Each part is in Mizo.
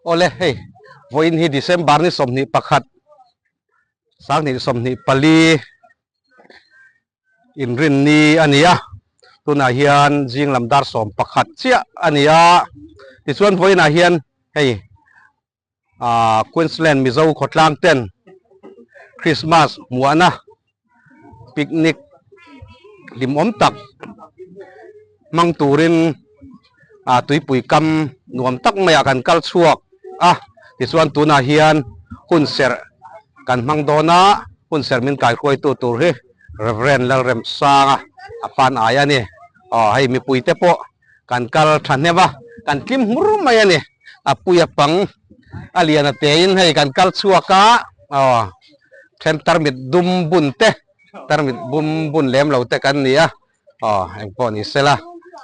Awle hei vawiin hi December ni 21 2024 inrinni a ni a, tunah hian zing lam dar 11 chiah a ni a, tichuan vawiinah hian hei ah Queensland Mizo khawtlang ten Christmas hmuahna picnic hlimawm tak hmang turin ah tuipui kam nuam tak maiah kan kal chhuak a, tichuan tunah hian hun serh kan hmang dawn a, hun serh min kaihruaitu tur hi Reverend Lalremsanga a pan ai a ni. Aw hei mipuite pawh kan kal thahnem a, kan tlim hmur mai a ni. A pui a pang a lian a tein hei kan kal chhuak a, aw then tarmit dum bun te, tarmit bum bun lem lo te kan ni a, aw engpawh ni sela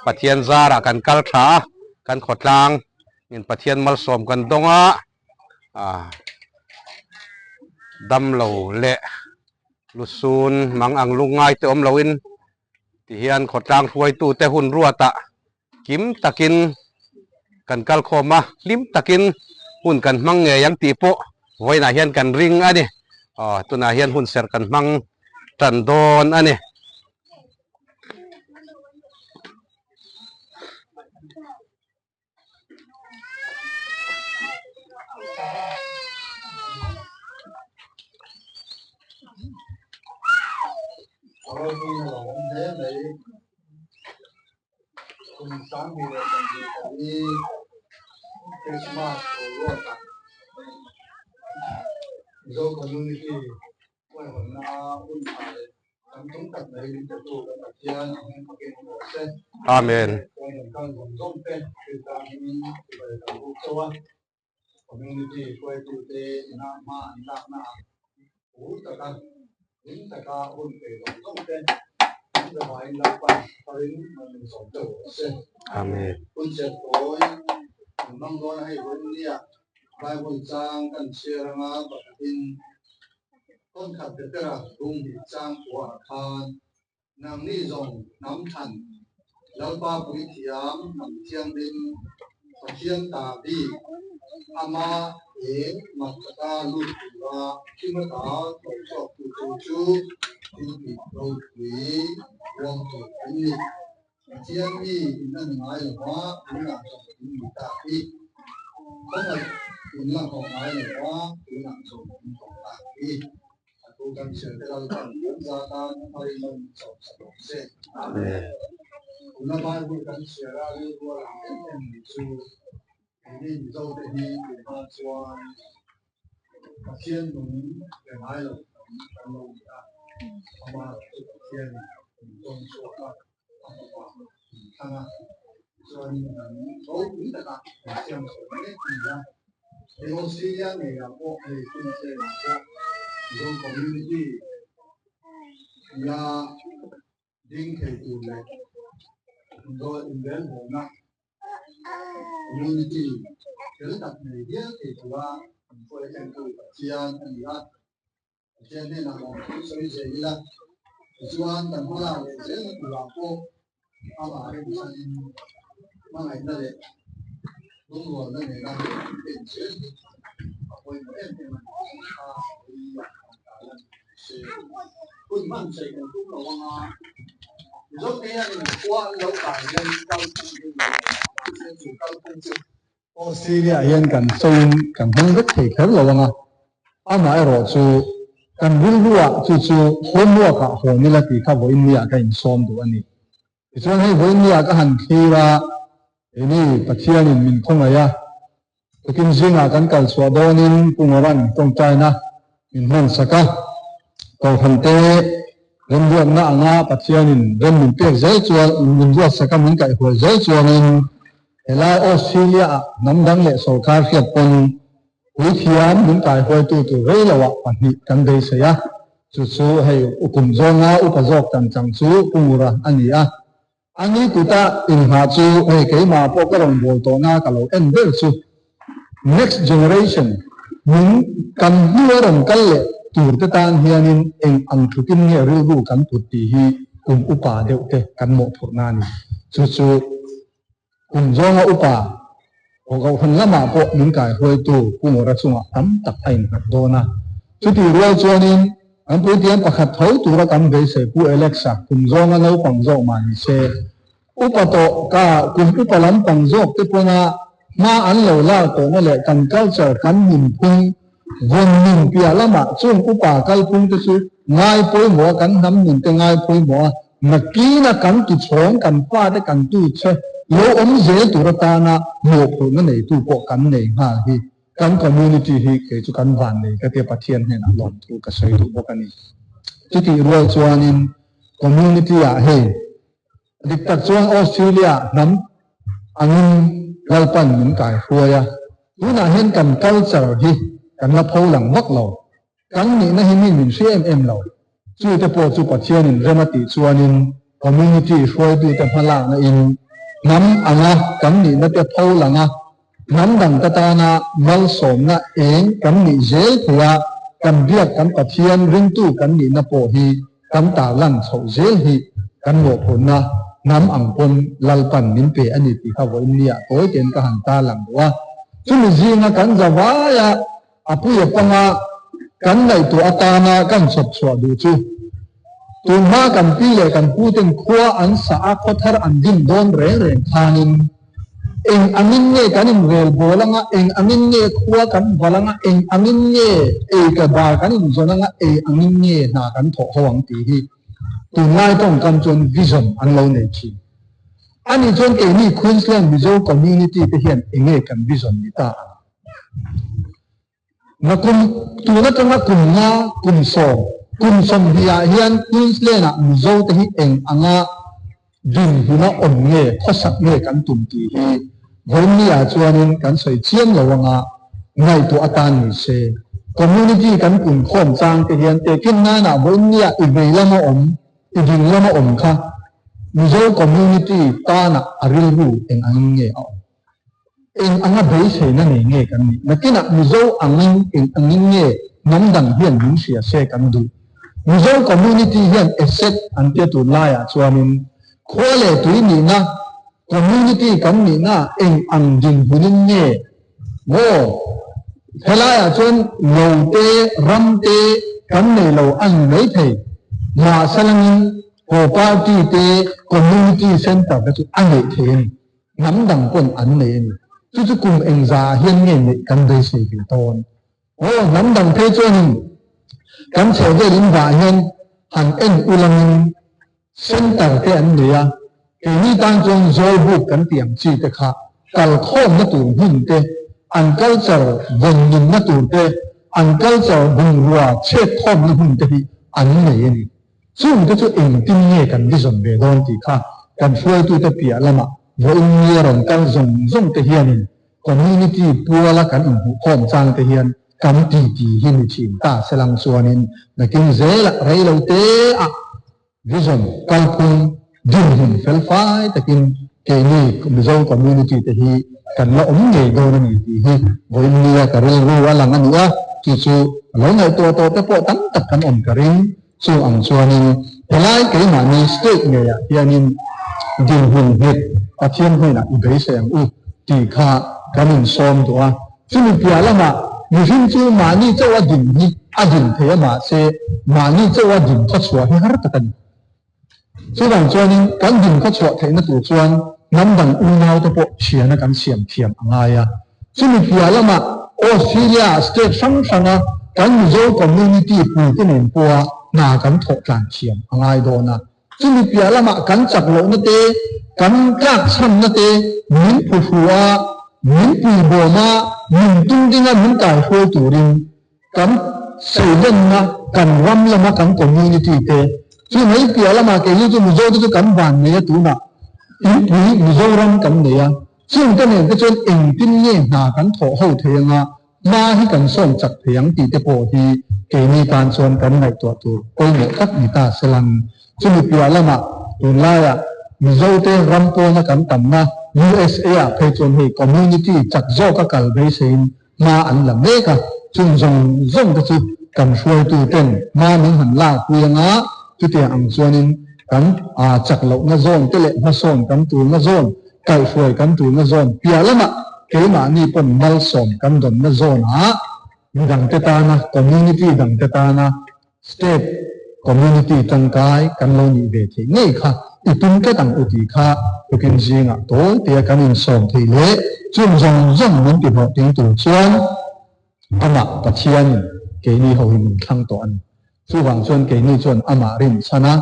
Pathian zarah kan kal tha a, kan khawtlang in Pathian malsawm kan dawng a, ah damlo leh lusun mang ang lungngai te awm loin Tihian khawtlang hruaitute hun ruatah kim takin kan kal khawm a, hlim takin hun kan hmang ngei ang tih pawh vawiinah hian kan ring a ni. Aw, tunah hian hun serh kan hmang tan dawn a ni. Amen. Amen. Thawnkhat Petera bung hnih chang kuah khan nangni zawng hnam thlan Lalpa puithiam hnam thianghlim Pathian ta bik ama eng mak taka lut tura thim ata tho chhuak tu chu chu thiltih ropui huam tur an ni. Pathian mi in a ni ngai lo va, tunah zawng in ni ta hi. Khawngaih in la hlawh ngai lo va, tunah zawng in hlawh ta hi. A thu kan chhiar te Lalpan kan za tan a hmarin lo min chawp sak rawh se. Amen. Tuna Bible kan chhiar a rilru a lang em em ni chu keini Mizo te hi tunah chuan Pathian nung pe ngai lo tam kan lo ni a, amah chu Pathian in tawn chhuak a. a fapa in thlang a, chuanin kan ropui takah kan siam chho mek a ni a. Hei Australia ngeiah pawh hei Queensland-ah pawh Mizo community la ding thei tur leh Mizo inrelbawlna community fel tak nei hial thei tura an hruai entu Pathian a ni a. Pathian hnenah lawm thu sawi zel ila, tichuan kan hmalak leh zelna turah pawh amah remchangin hmangaihna leh lungrualna nena kan pen zel hi a pawimawh em em a ni tih kha vawiin kan tarlan ni se. Hun hman sawi kan tum lo anga Mizote hianin khua an lo kai hian kalphung hi ni lo a, mahse chu kalphung chu Australia hian kan sawiin kan hmang vek thei kher lo ang a, amaherawh chu kan rilruah chu chu homework ah hawn ila tih kha vawiin ni ah ka insawm duh a ni. Tichuan hei vawiin ni ah ka han thlir a, keini Pathianin min khawngaih a, tukin zingah kan kal chhuah dawnin Pu Ngoran tawngtaina min hman sak a, Kohhran te remruatna anga Pathianin rem min pek zel chuan min ruatsak a min kaihhual zel chuanin Helai Australia ah hnam dang leh sorkar hriat pawn puithiam min kaihuaitu tur rei lo ah pahnih kan beisei a, chu chu hei ukum zawnga upa zawk tan chang chu Pu Ngura a ni a. Ani kuta inghah chu hei keimah pawh ka rawn bawl tawhna ka lo en ber chu next generation min kan hnua rawn kal leh tur te tan hianin eng ang thutin nge rilru kan put tih hi kum upa deuh te kan mawhphurhna a ni. Chu chu. Kum zawnga upa aw kohhran lamah pawh min kaihruaitu Pu Ngawra chungah tam tak a innghat dawn a. Chutih rual chuanin kan puithiam pakhat tho tura kan beisei Pu Alex-a kum zawnga naupang zawk mah ni se, upa tawh ka kum upa lampang zawk te pawna hma an lo lak tawhna leh kan culture kan nunphung vawn nun piah lamah chung upa kalphung te chu ngai pawimawh a, kan hnam nun te ngai pawimawh a, Nakina kan tichhawng kan fate kan tu che lo awm zel tur atana mawhphurhna neitu pawh kan nei nghal hi kan community hi kei chu kan van nei ka tia Pathian hnenah lawmthu ka sawi duh bawk a ni. Chutih rual chuanin community ah hei dik tak chuan Australia hnam angin Lalpan min kaihruai a, tunah hian kan culture hi kan la pho lang vak lo. Kan nihna hi mi min hre em em lo. Chute pawh chu Pathianin rem a tih chuanin community hruaitute hmalakna in hnam anga kan nihna te pho langa hnam dangte tana malsawmna eng kan nih zel theih a, kan biak kan Pathian ringtu kan nihna pawh hi kan tarlan chhoh zel hi kan mawhphurhna hnam ang pawn Lalpan min pe a ni tih kha vawiin nia tawi tein ka han tarlang duh a. Chumi zinga kan zavaia A puia panga kan ngaihtuah atana kan chhawp chhuah duh chu tunhma kan pi leh kan pu ten khua an sah a khawthar an din dawn reng reng khanin eng angin nge kan inrel bawl anga, eng angin nge khua kan val anga, eng angin nge ei ka bar kan inzawn anga, ei angin nge hna kan thawh ho ang tih hi tunlai tawngkam chuan vision an lo nei thin. Ani chuan keini Queensland Mizo community te hian enge kan vision ni ta ang? Na kum tun atanga kum nga, kum sawm, kum 20 ah hian Queensland ah Mizo te hi eng anga dinhmuna awm nge, khawsak nge kan tum tih hi vawiin ah chuanin kan sawi chiam lo anga ngaihtuah atan ni se. Community kan punkhawm chang te hian tehkhin nanah vawiin ah i vei lama awm, i ding lama awm kha Mizo community tanah a rilru eng angin nge a awm? Eng anga beiseina nei nge kan nih? Nakinah Mizo angin eng angin nge hnam dang hian min hria se kan duh? Mizo community hian asset an tia tun laiah chuanin khua leh tui nihna, community kan nihna eng ang dinhmunin nge maw? Helaiah chuan lo te, ram te kan nei lo a ni maithei. Mahselangin haw party te, community centre te chu a neih thei a ni. Hnam dang pawn an nei a ni. Chu chu kum engza ah hian nge neih kan beisei ve dawn? Aw, hnam dang phei chuanin kan chheh vel in vah hian han en ulangin center te an nei a, keini tan chuan Zawlbuk kan tih ang chi te kha kalkhawmna tur hmun te, an culture vawn nunna tur te, an culture bungrua chhetkhawmna hmun te hi an nei a ni. Chungte chu engtin nge kan vision ve dawn tih kha kan hruaitute piah lamah vawiin nia rawn kal zawng zawng te hianin community puala kan inhmuhkhawm chang te hian kan titi hi ni thin ta selang chuanin nakin zelah reilo te ah vision kalphung dinhmun felfai takin keini Mizo community te hi kan la awm ngei dawn a ni tih hi vawiin nia ka rilru a lang a ni a, chu chu a lo ngaihtuah tawh te pawh tam tak kan awm ka ring. Chu ang chuanin helai keimahni state ngeiah hianin dinhmun nghet Pathian hnenah i beisei ang u tih kha kan insawm duh a. Chumi piah lamah mihring chu mahni chauha din hi a din thei a mahse mahni chauha din khawchhuah hi har tak a ni. Chuvang chuanin kan din khawchhuah theihna tur chuan hnam dang unaute pawh thiana kan siam thiam a ngai a. Chumi piah lamah Australia state hrang hranga kan Mizo community puite nen pawha hna kan thawh tlan thiam a ngai dawn a. Chumi piah lamah kan chak lohna te, kan tlakchhamna te min phuhru a, min puibawm a, min tum dinga min kaihruai turin kan seilenna kan ram lama kan community te chu mai piah lamah keini chu Mizo te chu kan van nei a tunah inpui Mizoram kan nei a chung te nen te chuan engtin nge hna kan thawh ho thei anga hma hi kan sawm chak thei ang tih te pawh hi keini tan chuan kan ngaihtuah tur pawimawh tak ni ta selang chumi piah lamah tunlaiah Mizo te ram pawna kan tamna USA ah phei chuan hei community chak zawka kal beiseiin hma an la mek a, chung zawng zawng te chu kan hruaitu ten hma min han lak pui anga chutiang ang chuanin kan chak lohna zawn te leh hmasawn kan tulna zawn Kaihhruai kan tulna zawn piah lamah keimahni pawn malsawm kan dawnna zawnah midangte tana, community dangte tana state community tangkai kan lo nih ve theih ngei kha i tum tlat ang u tih kha tukin zingah tawi tia kan insawm theih leh chung zawng zawng min ti hlawhtling tur chuan Amah Pathianin keini ho hi min thlang tawh a ni. Chuvang chuan keini chuan amah rinchhana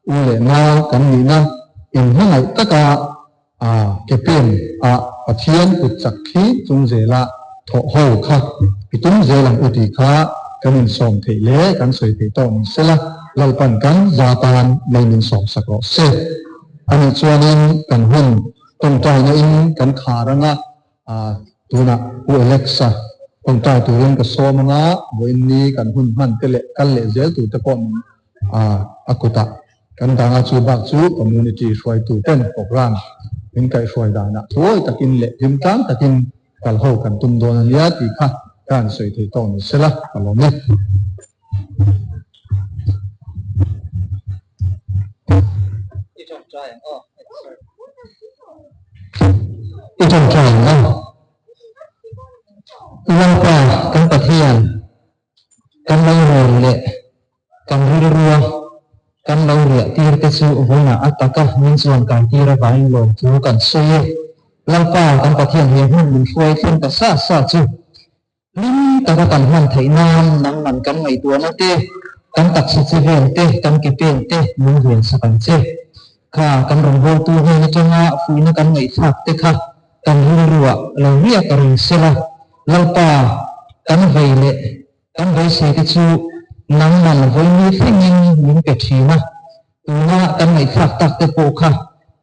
u leh nau kan nihna inhmangaih taka a ke pen a Pathian kut chak khi chung zela thawh ho kha i tum zel ang u tih kha kan insawm theih leh kan sawi theih tawh ni sela Lalpan kan za tan mai min sawm sak rawh se. Anih chuanin kan hun tawngtaina in kan khar anga Tunah Pu Alex-a tawngtai turin ka sawm anga vawiin ni kan hun hman te leh kal leh zel tur te pawh min a kutah kan dang a, chu bak chu community hruaitu ten programme min kaihhruai danah thuawi takin leh hlim tlang takin kal ho kan tum dawn a nia tih kha ka han sawi thei tawh ni sela ka lawm e. I ṭawngṭai ang aw. Lalpa kan Pathian, kan lo rawn leh kan rilrua kan lo riah tir te chu vawiinah a taka min chuan kai tir avangin lawmthu kan sawi e. Lalpa kan Pathian he hmun min hruai thleng ta sa sa chu Hlim taka kan hman theih nan nangman kan ngaihtuahna te, kan taksa che vel te, kan ke pen te min ven sak ang che. Kha kan rawngbawltu hnen atanga fuihna kan ngaihthlak te kha kan rilruah lo riak a reng sela, Lalpa kan vei leh kan beisei te chu nangman vawini thlengin min pe thin a, Tuna kan ngaihthlak tak te pawh kha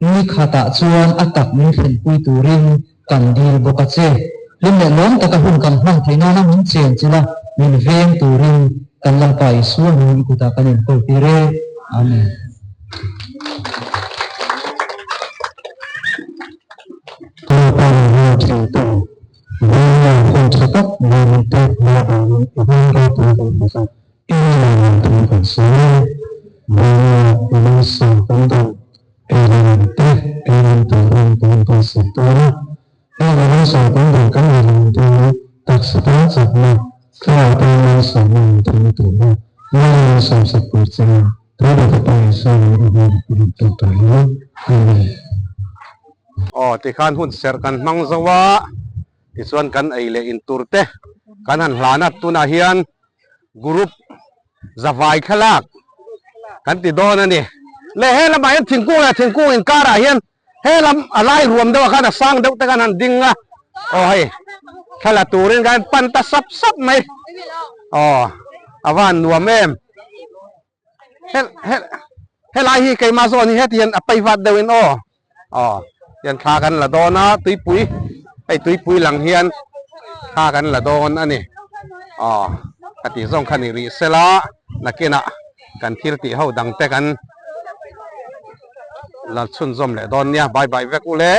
ni khatah chuan a tak min thlenpui turin kan dil bawk a che. Hlim leh lawm taka hun kan hman theih nana min chen chilh a, min veng turin kan Lalpa Isua hmingin i kutah kan inkawl tir e. Amen. Lalpa min hmel thin tu, Vengla hun tha tak nei min pek hma avangin i hming ropui kan hmu zat. Engemaw thu kan sawi e, Vawia i malsawm kan dawn, eilam te eilam turin kan inbuatsaih dawn a. Heng i malsawm kan dawn kan eilam te hi taksa tan chakna, thlarau tan malsawmna min thawhna tur hi Lal malsawm sak tur che in Tui Ka Pa Isua nen i hmel i rawn tawk ta hi. Amen. Aw tikhan hun serh kan hmang zo a, tichuan kan ei leh in tur te kan han hlan a, tunah hian Group zavai thlalak kan ti dawn a ni. Le he lamah hian thingkung leh thingkung inkarah hian he lam a lai ruam deuhah khan a sang deuh te khan han ding a, aw hei thla la turin khan pan ta sap sap mai, aw a va han nuam em. Helai hi keimah zawn hi heti hian a pai vat deuhin aw aw hian thla kan la dawn a tuipui hei tuipui lang hian thla kan la dawn a ni aw ka tih zawng kha ni rih sela nakinah kan thil tih ho dang te kan la chhunzawm leh dawn nia bye bye vek u le.